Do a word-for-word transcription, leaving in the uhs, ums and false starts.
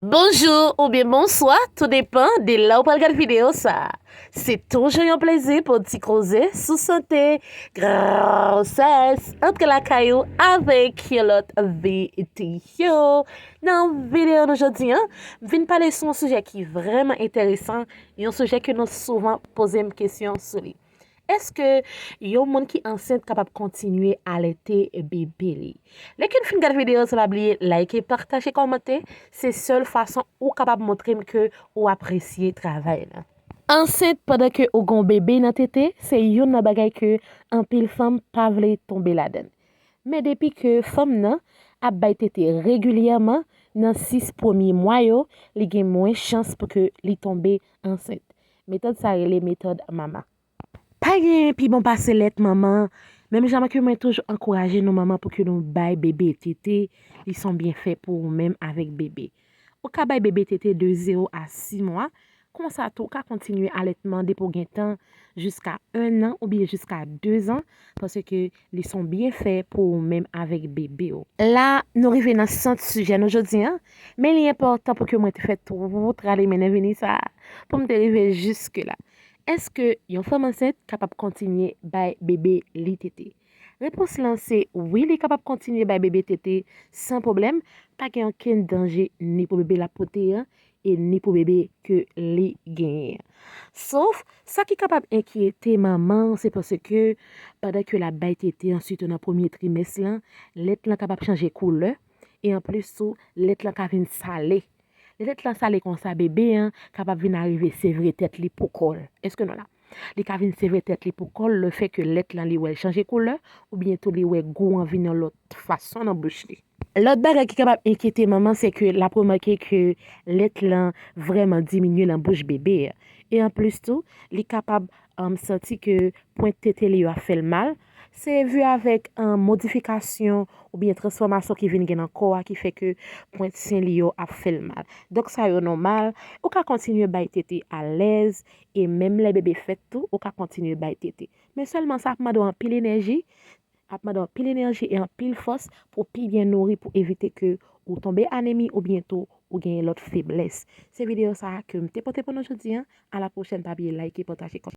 Bonjou oubyen bonswa, tou depan de lè w pral gade videyo sa a. Se toujou yon plezi pou ti koze sou sante, gwosès, antre lakay ou avèk yon lòt videyo. Nan videyo nou jodi a, m vin pale sou yon sijè ki vrèman enteresan, yon sijè ke nou souvan poze m kesyon sou li. Èske yon moun ki ansent kapab kontinye alète bebe li? Lè ke n fin gade videyo sa, pa bliye like, pataje, kòmante. Se sèl fason ou kapab montre m ke ou apresye travay la. Ansent pandan ke ou gen yon bebe nan tete, se youn nan bagay ke anpil fanm pa vle tonbe ladann. Men depi ke fanm nan ap bay tete regilyèman, nan sis premye mwa yo, li gen mwens chans pou ke li tonbe ansent. Metòd sa rele metòd mama. Pa gen pi bon pase lèt manman. Menm jan ke mwen toujou ankouraje nou manman pou ke nou bay bebe tete, li se yon byenfè pou ou menm avèk bebe. Ou ka bay bebe tete de zewo a sis mwa. Konsa tou, ou ka kontinye alètman depi w gen tan jiska en an oubyen jiska de zan, paske li se yon byenfè pou ou menm avèk bebe w. La, nou rive nan sant sijè nou jodi a, men li enpòtan pou ke mwen te fè tout rale mennen vini sa a, pou m te rive jiske la. Èske yon fanm ansent kapab kontinye bay bebe li tete? Repons lan se wi, li kapab kontinye bay bebe tete san pwoblèm, pa gen okenn danje ni pou bebe l ap pote an, e ni pou bebe ke li genyen an. Sof, sa ki kapab enkyete manman an, se paske pandan ke l ap bay tete an, sitou nan premye trimès lan, lèt lan kapab chanje koulè, e anplis tou, lèt lan ka vin sale. Lè lèt lan sale konsa, bebe an kapab vin arive sevre tèt li pou kò l. Èske nou la? Li ka vin sevre tèt li pou kò l, lefètke lèt lan li wè l chanje koulè, oubyen tou li wè gou an vin yon lòt fason nan bouch li. Lòt bagay ki kapab enkyete manman, se ke l ap remake ke lèt lan vrèman diminye nan bouch bebe a. E anplis tou, li kapab, um, santi ke pwent tete li yo ap fè l mal. Se vi avèk, um, modifikasyon oubyen transfòmasyon ki vin gen nan kò a ki fè ke pwent sen li yo ap fè l mal. Donk sa yo nòmal. Ou ka kontinye bay tete alèz, e menm lè bebe fèt tou, ou ka kontinye bay tete. Men sèlman sa ap mande w anpil enèji, ap mande w anpil enèji e anpil fòs pou w pi byen nouri, pou evite ke ou tonbe anemi oubyen tou ou genyen lòt feblès. Se videyo sa a ke m te pote pou nou jodi a. A la pwochèn, pa bliye like, pataje, kòmante.